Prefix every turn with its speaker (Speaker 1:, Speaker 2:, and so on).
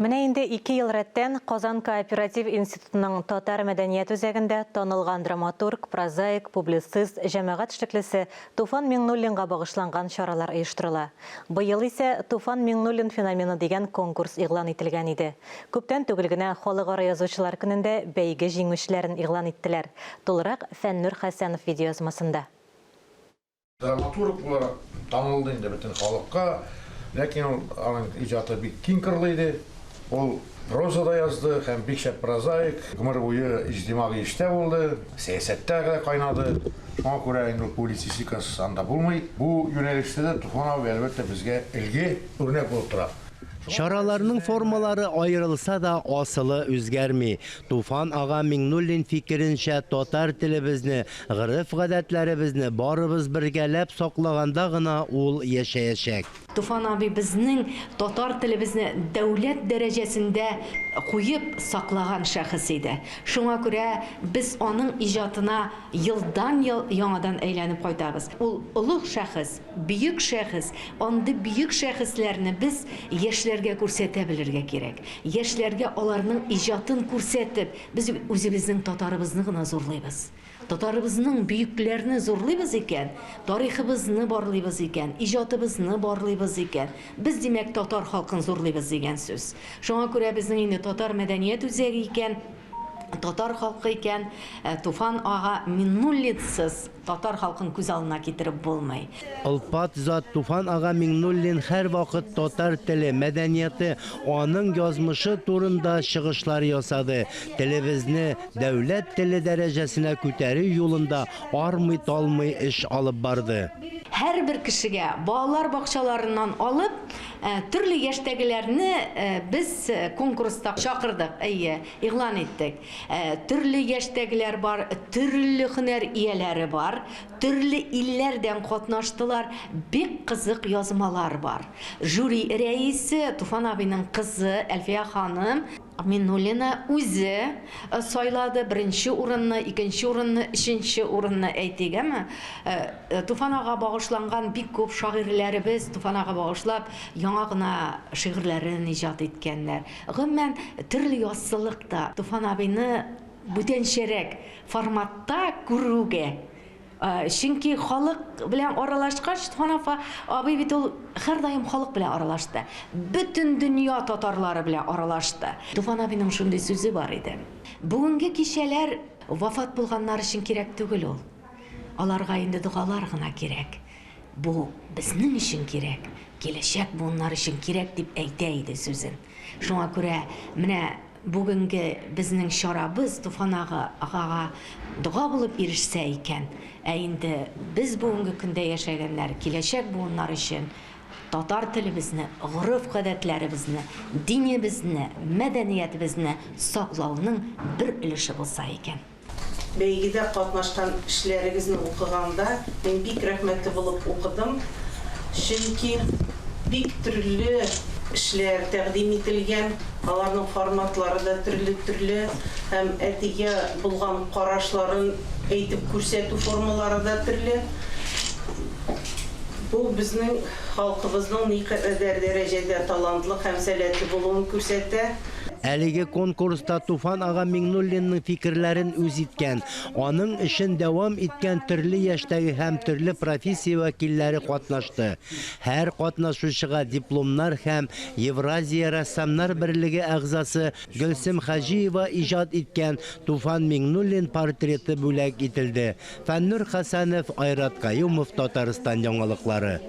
Speaker 1: Менә инде ике ел рәттән Казан кооператив институтының Татар мәдәният үзәгендә танылган драматург, прозаик, публицист, җәмәгать эшлеклесе Туфан Миңнуллинга багышланган чаралар оештырыла. Быел исә Туфан Миңнуллин феномены дигән конкурс игълан ителгән иде. Күптән түгел генә Халыкара язучылар көнендә бәйге җиңүчеләрен игълан иттеләр. Тулырак Фәннүр Хәсәнов видеоязмасында.
Speaker 2: Драматург буларак танылды инде бөтен халыкка. Ләкин ул аның иҗаты бик киң кырлы иде. Ул проза да язды һәм бик шәп прозаик. Гомер буе иҗтимагый эштә булды, сәясәттә дә кайнады. Шуңа күрә инде ул публицистикасыз анда булмый. Бу юнәлештә дә Туфан абый, әлбәттә, безгә өлге, үрнәк булып тора.
Speaker 3: Чараларның формалары аерылса да, асылы үзгәрми. Туфан ага Миңнуллин фикеренчә, татар телебезне, гореф-гадәтләребезне барыбыз бергәләп саклаганда гына ул яшәячәк.
Speaker 4: Туфан абый безнең татар телебезне дәүләт дәрәҗәсендә куеп саклаган шәхес иде. Шуңа күрә без аның иҗатына елдан-ел яңадан әйләнеп кайтабыз. Ул олуг шәхес. Бөек шәхес, андый бөек шәхесләрне без яшьләргә күрсәтә белергә кирәк. Яшьләргә аларның иҗатын күрсәтеп, без үзебезнең татарыбызны гына зурлыйбыз. Татарыбызның бөекләрне зурлыйбыз икән, тарихыбызны барлыйбыз икән, иҗатыбызны барлыйбыз икән, без, димәк, татар халкын зурлыйбыз дигән сүз. Шуңа күрә безнең инде Татар мәдәният үзәге икән, татар халкы икән, Туфан ага Миннуллинсыз Татар халкын күз алдына китереп булмый.
Speaker 3: Олпат зат Туфан ага Миңнуллин һәрвакыт татар теле, мәдәнияте, аның язмышы турында чыгышлар ясады, телебезне дәүләт теле дәрәҗәсенә күтәрү юлында армый-талмый эш алып барды.
Speaker 4: Һәрбер кешегә, балалар бакчаларыннан алып, төрле яшьтәгеләрне без конкурста чакырдык, әйе, игълан иттек. Төрле яшьтәгеләр бар, төрле һөнәр ияләре бар, төрле илләрдән катнаштылар, бик кызык язмалар бар. Жюри рәисе Туфан абыйның кызы Әлфия ханым Миннуллина үзе сайлады беренче урынны, икенче урынны, өченче урынны, әйтик, әме. Туфан ага багышланган бик күп шагыйрьләребез Туфан ага багышлап яңа гына шигырьләрен иҗат иткәннәр. Гомумән, төрле яссылык та Туфан абыйны бүтәнчәрәк форматта күрүгә, чөнки халык белән аралашкач, Туфан апа, абый бит ул һәрдаим халык белән аралашты, бөтен дөнья татарлары белән аралашты. Туфан абыйның шундый сүзе бар иде, Бүгенге кичәләр вафат булганнар өчен кирәк түгел ул, аларга инде догалар гына кирәк. Бу безнең өчен кирәк, киләчәк буыннар өчен кирәк, дип әйтә иде сүзен. Шуңа күрә менә бүгенге безнең чарабыз Туфан ага агага дога булып ирешсә икән, ә инде без бүгенге көндә яшәгәннәр киләчәк буыннар өчен татар телебезне, гореф-гадәтләребезне, динебезне, мәдәниятебезне саклауның бер өлеше булса икән.
Speaker 5: Бәйгедә катнашкан эшләрегезне укыганда, мин бик рәхмәтле булып укыдым, чөнки бик төрле эшләр тәкъдим ителгән, аларның форматлары да төрле-төрле һәм әтигә булган карашларын әйтеп күрсәтү формалары да төрле. Бу безнең халкыбызның никадәр дәрәҗәдә талантлы һәм сәләтле булуын күрсәтә.
Speaker 3: Әлеге конкурста Туфан ага Миңнуллинның фикерләрен үз иткән, аның эшен дәвам иткән төрле яшьтәге һәм төрле профессия вәкилләре катнашты. Һәр катнашучыга дипломнар һәм Евразия рәссамнар берлеге әгъзасы Гөлсем Хаҗиева иҗат иткән Туфан Миңнуллин портреты бүләк ителде. Фәннур Хәсәнов, Айрат Каюмов, Татарстан яңалыклары.